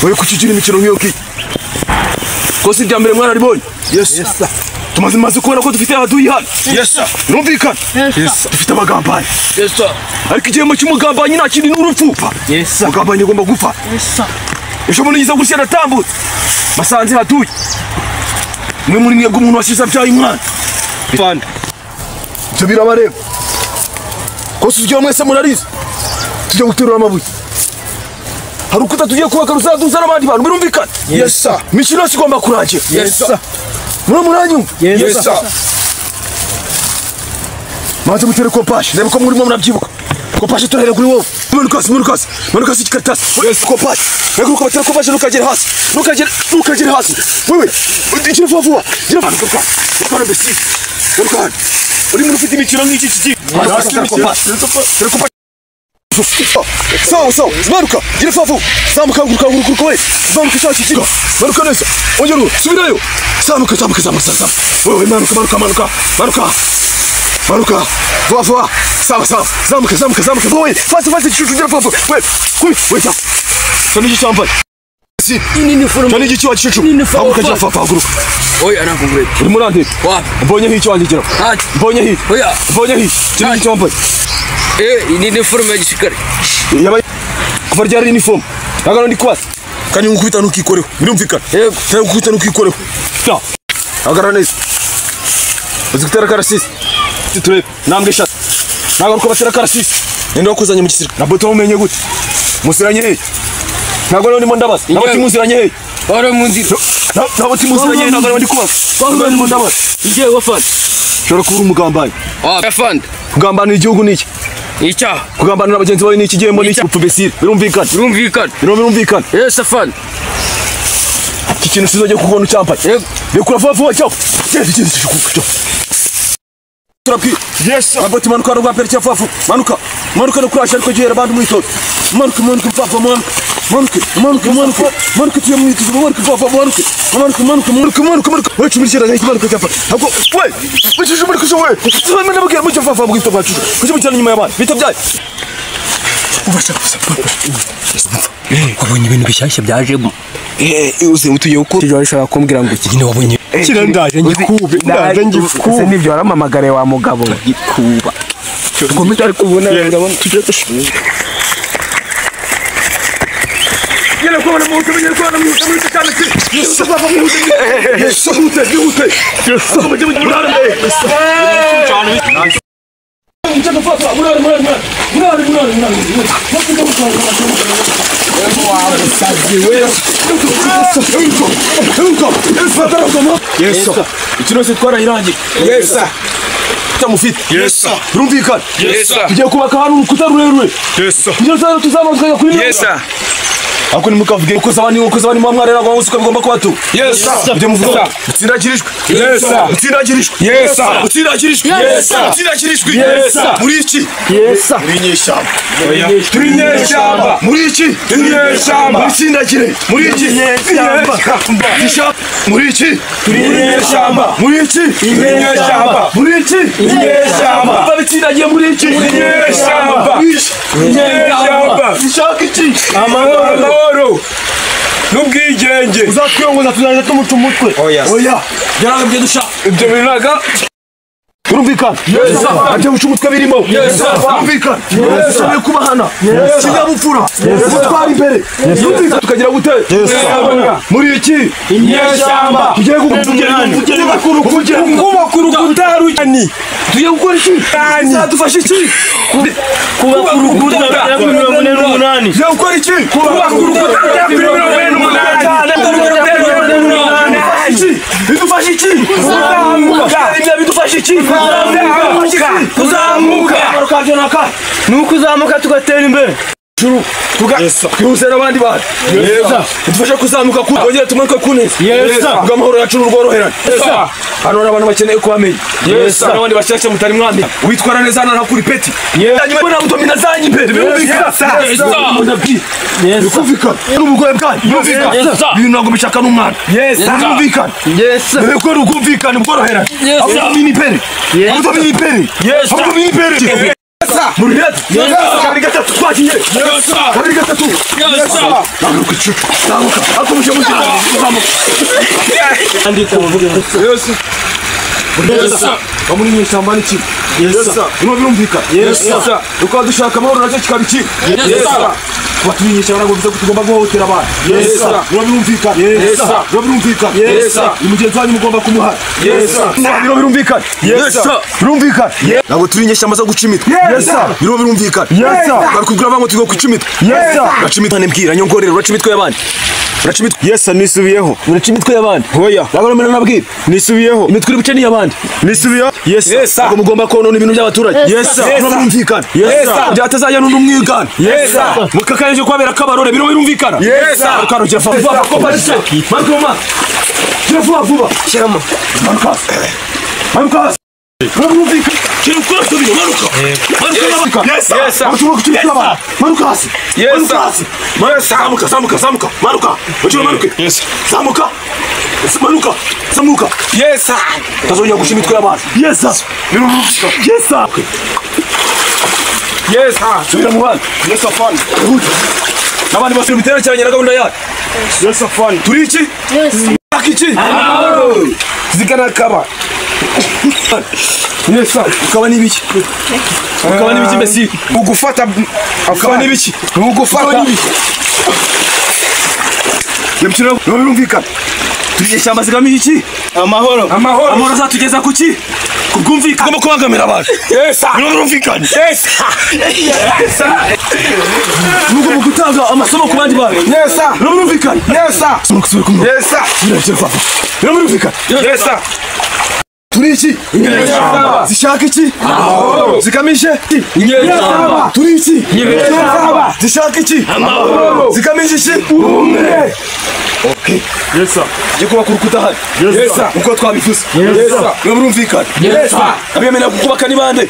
Wewe kukigira imikino nk'iyo ngiyo kosi irya mbere mwararibonye. Yes sir. Tumaze maze kubona ko dufite abaduyi hano. Yes sir. Birumvikana. Yes sir. Dufite abagambanyi. Yes sir. Ariko igihembo cy'umugambanyi nta kindi n'urupfu. Yes sir. Umugambanyi agomba gupfa. Yes sir. Ejo umuntu yiza gushyira aratambutse basanze hatuye mwe muri mwebwe umuntu wasize abyaye umwana. Fanda. Ibyo birabareba. Kosi ujya mwese murarize. Tujya guterura amabuye. Hari ukuta tugiye kubaka ruzaduza n'abandi bantu birumvikana. Yes sir. Imikino yose igomba kurangira. Yes sir. Muri muranyumva? Yes sir. Maze mutere kompashe, ndebe ko murimo murabyibuka. Kompashe turahera kuri wowe. Manuka hasi, manuka hasi. Manuka hasi ikikaratasi. Yes, kompashe. Reka ukabatera kompashe ntukagere hasi. Ntukagere, ntukagere hasi. Wewe, gira vuba vuba. Gira vuba. Garuka. Garuka mbese. Garuka hano. Uri muri ufite imikino nk'iki kiki. Kompashe. Tere kompashe. Sawa sawa, manuka, gira vuba. Zamuka, guruka, guruka we. Zamuka cyangwa kikiga. Manuka neza. Ongera subirayo. Zamuka, zamuka, zamuka, zamuka. Wewe manuka, manuka, manuka. Manuka. Manuka. Vuba vuba. Sawa sawa. Zamuka, zamuka, zamuka. Wewe, fast fast gira vuba. Wewe, kumi, wewe. Tani cyambaye. Si. Tani gici wa cicu. Haguruka gira vuba, haguruka. Oya nakungure. Uri murande. Wapi? Mbonye hicho wanjye. Mbonye hi. Oya. Mbonye hi. Tani cyambaye. Ni uniforme ya gisirikare. Yabaye kuva ryari uniform. Nagano ndi kwasi. Kandi ngukubita ntukikoreho. Birumvikana. Yego. Kandi ngukubita ntukikoreho. Ta. Hagarara neza. Uzi gutera karasisi. Turebe. Nambwe eshatu. Nagaruka batera karasisi. Ninde wakuzanye mu gisirikare? Na boto umenye gute? Musiranye he? Ntabwo rero ndimo ndabaza. Nabo timuziranye he? Wari mu nzira. Nabo timuziranye he? Ntabwo ndi kubaza. Ntabwo ndimo ndabaza. Igiye wafanda. Ushobora kuba uri umugambanyi. Afande. Kugambanira igihugu ni iki? Icyaha. Kugambanira bagenzi bawe ni iki? Igihembo ni iki? Upfa mbesire. Birumvikana. Birumvikana. Birumvikana. Yes afande. Iki kintu sizongeye kukubona ucyambaye. Yego. Rekura vuba vuba cyo. Genda genda cyo. Turabwi. Yes sir. Aboti manuka rwa percha fafu. Manuka. Manuka no kurasha ariko gihera abantu mwitozo. Manuka manuka fafu manuka. Manuka manuka manuka. Manuka tuye mwitozo manuka fafu manuka. Manuka manuka manuka manuka manuka. We cumi n'icyenda manuka cyapa. Hako we. We cumi manuka we. Tuba mena buke mu fafu mu gitondo cyacu. Kuki mutana nyuma y'abana. Bita byaye. Ubasha wabonye ibintu bishyashya byajemo. Uze utuye uko tujya bishobora kumbwira ngo iki nyine wabonye. Kira ndaje ngikube ndaje ngikube. Se nibyo waramamagare wa mugabo gikuba. Komite ari kubona ndabona tujye dushimira. Yele kubona mu tumenye kubona mu tumenye cyane ki. Yesu baba mu Yesu hute hute. Yesu cyane. Yes sir. Ikino se twarayirangiye. Yes sir. Tamufite. Yes sir. Birumvikana. Yes sir. Tugiye kubaka hano urukuta rurerure. Yes sir. Tugiye tuzamanuka kuri Yes sir. Ako ni mukavuge uko zabani uko zabani mwamwarera ngo usuko bigomba kuba tu. Yes sir. Ibyo muvuga. Utsindagirijwe. Yes sir. Utsindagirijwe. Yes sir. Utsindagirijwe. Yes sir. Utsindagirijwe. Yes sir. Muri iki? Yes sir. Muri inyeshyamba. Turi inyeshyamba. Muri iki? Inyeshyamba. Mutsindagire. Muri iki? Inyeshyamba. Ishyamba. Muri iki? Turi inyeshyamba. Muri iki? Inyeshyamba. Muri iki? Inyeshyamba. Babitsindagiye muri iki? Inyeshyamba. Inyeshyamba. Ishaka iki? Amahoro n'ubwigenge. Uzatwiyongoza tuzajya tumuca umutwe. Oya. Oya. Byaragabye dusha. Ibyo binaga Urumvikana? Yes. Ajya guca umutwe birimo. Yes. Urumvikana? Yes. Ukeneye kubahana. Kinyabupfura. Gutwara imbere. Urumvikana? Tukagira gute? Muri iki? Inyeshyamba. Tugiye kubaka urukuta rujani. Tugiye gukora iki? Bizadufasha iki? Kubaka urukuta rugera kuri 48. Tugiye gukora iki? Kubaka urukuta rugera kuri 48. Bidufasha iki? Kuzamuka. Bidufasha iki? Kuzamuka. Kuzamuka. Ni ukuzamuka tugatera imbere. Twihuse n'abandi bantu. Bidufasha kuzamuka twongere tumanuke ku neza. Ubwo amahoro yacu n'urworoherane. Hano hari abantu bakeneye kubamenya. Hari abandi bashyashya mutari mwamenya. Witwara neza hano ntakuri peti. Hanyuma ntabwo domina zanyu imbere. Birumvikana. N'ubugore bwanyu. Birumvikana. Ibintu ntabwo bishaka n'umwana. Birumvikana. Dore ubwumvikane bworoherane. Abo domina imbere. Abo domina imbere. Abo domina imbere. Muri leta. Kabiri gatatu twagiye. Kabiri gatatu. Zamuka icucu. Zamuka. Akomeje muzima. Zamuka. Yes. Yes. Bamuri mu ishyamba n'iki? Yes. Birimo birumvikana. Yes. Tukaba dushaka amahoro nacyo kikaba iki? Yes. Kuba turi inyeshyamba ntabwo bivuze ko tugomba guhohotera abantu. Yes. Birimo birumvikana. Yes. Birimo birumvikana. Yes. Ni mugenzi wanyu mugomba kumuhana. Yes. Birimo birumvikana. Yes. Birumvikana. Ntabwo turi inyeshyamba zo guca imitwe. Yes. Birimo birumvikana. Yes. Bari kubwira abantu ngo tugomba guca imitwe. Yes. Uraca imitwe mbwira nyongorera uraca imitwe y'abandi. Uraca imitwe. Yes, nisubiyeho. Uraca imitwe y'abandi. Oya. Ntabwo mbere nabwira. Nisubiyeho. Imitwe iri buce ni iy'abandi. Nisubiyeho. Yes. Ntabwo mugomba konona ibintu by'abaturage. Yes. Birimo birumvikana. Yes. Byatazajya n'undi umwigana. Yes. Mukakaje kwabera kabarore birimo birumvikana. Yes. Karogera vuba vuba. Maruka. Gira vuba vuba. Shyiramo. Maruka. Maruka. Birumvikana. Kiri gukora subira maruka. Maruka. Yes. Yes. Maruka hasi. Yes. Maruka hasi. Zamuka zamuka zamuka. Maruka. Ucira maruka. Yes. Zamuka. Maruka. Zamuka. Yes. Tazongera guca imitwe y'abantu. Yes. Birumvikana. Yes. Yes. Subira mu bandi. Yes afan. N'abandi basubira mu iterambere na gahunda yacu. Yes afan. Turi iki? Yes. Iki? Amahoro. Zigana kaba. Yes. Ukaba n'ibiki? Ukaba n'ibiki mbese? Ugufata Ukaba n'ibiki? Ugufata. Yabicira birumvikana. Turi ishyamba zigamije iki? Amahoro. Amahoro. Amahoro azatugeza ku ki? Ku bwumvikane. Tugomba kubangamira abantu. Yes. Birumvikana. Yes. Yes. Nubwo mu gutanga amasomo ku bandi bantu. Yes. Birumvikana. Yes. Yes. Birumvikana. Yes. Turi iki? Inyeshyamba. Zishaka iki? Amahoro. Zigamije iki? Inyeshyamba. Turi iki? Inyeshyamba. Zishaka iki? Amahoro. Zigamije iki? Ubumwe. Okay. Yes. Tugiye kubaka urukuta hano. Yes. Uko twabivuze. Yes. Niba birumvikana. Yes. Abemera kubaka ni bande?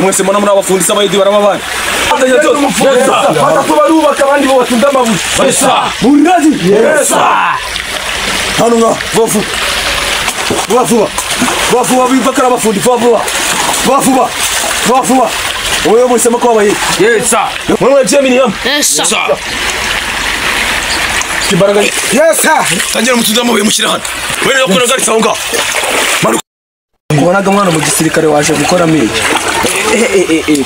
Mwese mbona muri abafundi s'abayidi barababana. Batatu barubaka abandi bo batunda amabuye. Yes. Murazi? Yes. Hano nga vuba vuba. Vuba vuba. Vuba bibakara abafundi vuba vuba. Vuba vuba. Vuba vuba. Wewe mwisema ko abayi. Yes. Mwe Gemini yam. Yes. Imbaraga. Yes. Tangira mutunda amabuye mushyira hano. Wewe yakora garitsa aho ngaho. Kubonaga mwana mu gisirikare waje gukoramo iki?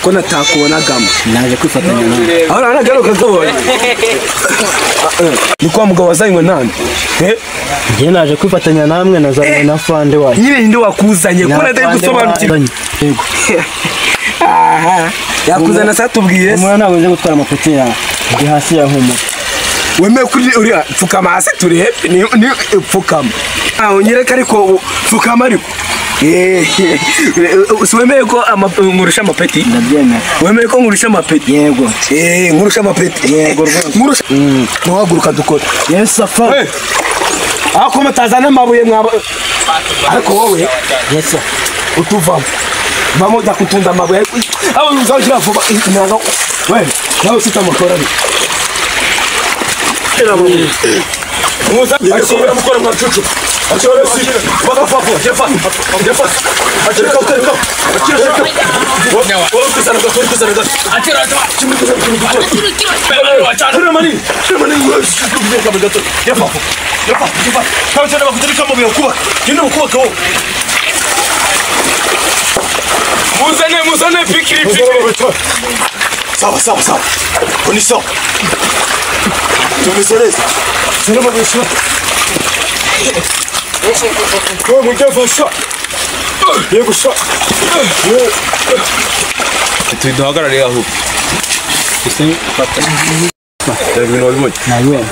Ko natakubonagamo. Naje kwifatanya nawe. Aho nagaruka kabonye. Ni kwa mugabo wazanywe nande? Njye naje kwifatanya namwe nazanywe na fande wacu. Nyine ninde wakuzanye ko natari gusobanukirwa. Yego. Aha. Yakuzana satubwiye. Umwana ntabwo nje gutwara amafuti yawe. Ndi hasi ya humura. Wemeye kuri uriya pfukama hasi turebe ni pfukama. Ah unyereka ariko pfukama ariko. Wemeye ko nkurusha amapeti? Ndabyemera. Wemeye ko nkurusha amapeti? Yego. Nkurusha amapeti. Yego rwose. Nkurusha. Ntuhaguruka dukora. Yes afa. Ako mutazana amabuye mwaba. Ariko wowe Yes. utuvamo. Vamo dakutunda amabuye. Abo nzawushyira vuba. We, nawe ufite amakora. Muza akira mukora mwacucu. Akira si. Bakafafu, jefa. Jefa. Akira ka ka. Akira ka. Wowe kuzana ga kuzana ga. Akira Akira mani. Akira mani. Jefa. Jefa. Jefa. Kawe bakutereka mu byo kubaka. Genda kubaka wowe. Muzane muzane pikiri pikiri. Sawa sawa sawa. Oni sawa. Tumeze neza. Salama bisha. Ko mujafasha. Yego sha. Tuduhagarare aho. Ibintu wabibonye? Nabibonye.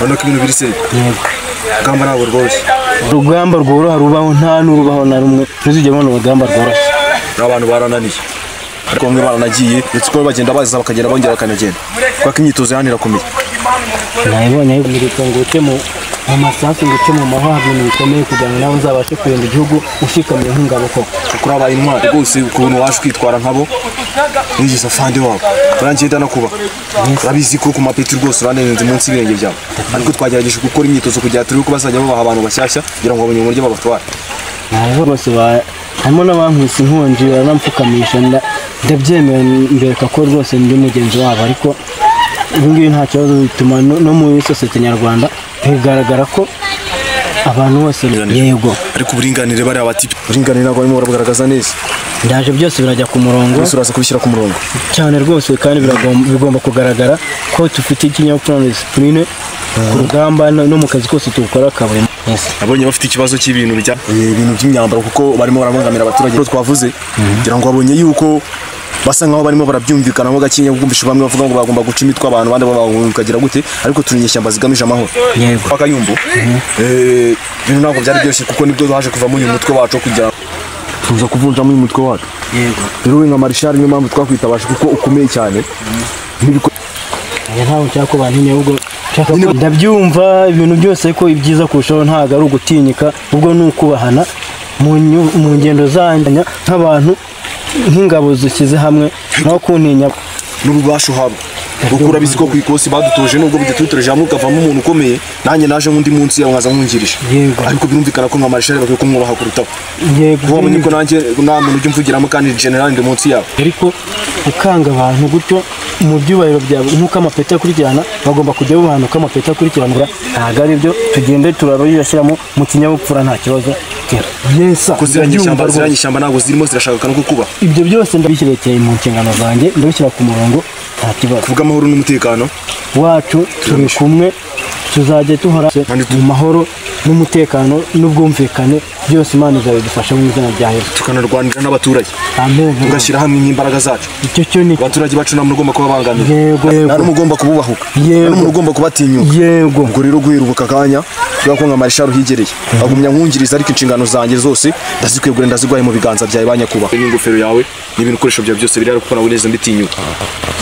Urabona ko ibintu biri se? Yego. Urugamba ntabwo rworoshye. Urugamba rworoha rubaho nta n'urubaho na rumwe. Ntuzigere ubona urugamba rworoshye. N'abantu barananiye. Ariko bamwe baranagiye, ndetse uko bagenda baza bakagenda bongera bakanagenda. Kuko imyitozo hano irakomeye. Nabibonye ariko ngo uce mu masasu ngo uce mu mahwa ibintu bikomeye kugira ngo nawe uzabashe kurinda igihugu ushikamye nk'ingabo koko. Kuko urabaye intwari rwose ukuntu waje kwitwara nkabo nigeze afande wabo. Urangiye ndanakuba. Urabizi ko ku mapeti rwose uranenze munsi y'ibirenge byawe. Ariko twagerageje gukora imyitozo kugira turebe ko bazajya babaha abantu bashyashya kugira ngo babone uburyo babatwara. Nabo bose harimo n'abankubise inkonji baranamfukamisha ndabyemera mbereka ko rwose ndi mugenzi wabo, ariko ibi ngibi nta kibazo bituma no muri sosiyete nyarwanda bigaragara ko abantu bose yego. Ariko uburinganire bari abatipe uburinganire ntabwo barimo barabugaragaza neza. Ndaje byose birajya ku murongo. Byose uraza kubishyira ku murongo cyane rwose, kandi bigomba kugaragara ko dufite ikinyabupfura na disipurine ku rugamba no mu kazi kose tukora kaburi. Nabonye bafite ikibazo cy'ibintu bijya ibintu by'imyambaro kuko barimo barabangamira abaturage twavuze kugira ngo babonye yuko basa nkaho barimo barabyumvikanamo gakinya kumvisha bamwe bavuga ngo bagomba guca imitwe abantu abandi bavuga gute, ariko turi inyeshyamba zigamije amahoro. Yego. Akayumbu ibintu ntabwo byari byoroshye kuko nibwo haje kuvamo uyu mutwe wacu kugira tuza kuvunjamo uyu mutwe wacu. Yego. Rero we nka Marshal niyo mpamvu twakwitabaje kuko ukomeye cyane. Ntabwo nshaka ko bantinya ahubwo ndabyumva ibintu byose ko ibyiza kurushaho ntabwo ari ugutinyika ubwo ni ukubahana mu ngendo zanyu nk'abantu nk'ingabo zishyize hamwe nko kuntinya n'ububasha uhabwa. Kuko urabizi ko ku ikosi badutoje nubwo bidututoreje hamwe ukavamo umuntu ukomeye, nanjye naje nk'undi munsi yawe nkaza nkungirisha. Ariko birumvikana ko nka Marshal bakwiye kumwubaha kurutaho. Yego. Kuko wabonye ko nanjye nta muntu ujya umvugiramo kandi general ndi munsi yawe. Ariko ukanga abantu gutyo mu byubahiro byabo nk'uko amapeti akurikirana bagomba kujya bubahana uko amapeti akurikiranwa, ntabwo ari byo tugende turabishyiramo mu kinyabupfura nta kibazo. Yesa. Kuko ziriya nyeshyamba ntabwo zirimo zirashaka no kukuba. Ibyo byose ndabishyirekeye mu nshingano zanjye ndabishyira ku murongo nta kibazo. Kuvuga amahoro n'umutekano wacu turi kumwe tuzajya duhora mu mahoro n'umutekano n'ubwumvikane byose Imana izabidufasha mu izina rya Yesu. Tukanarwanira n'abaturage. Amen. Tugashyira hamwe imbaraga zacu. Icyo cyo ni abaturage bacu nta muntu ugomba kubabangamira. Yego. Nta n'umwe ugomba kububahuka. Yego. Nta n'umuntu ugomba kubatinyuka. Yego. Ubwo rero guhera ubu kakanya kubera ko nka Marshal uhigereye agumya nkungirizwa ariko inshingano zanjye zose ndazikwegura ndazigwaye mu biganza byawe banyakuba. N'ingofero yawe n'ibikoresho byawe byose biri kuko nawe neza mbitinyuka.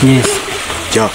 Yes. Ya.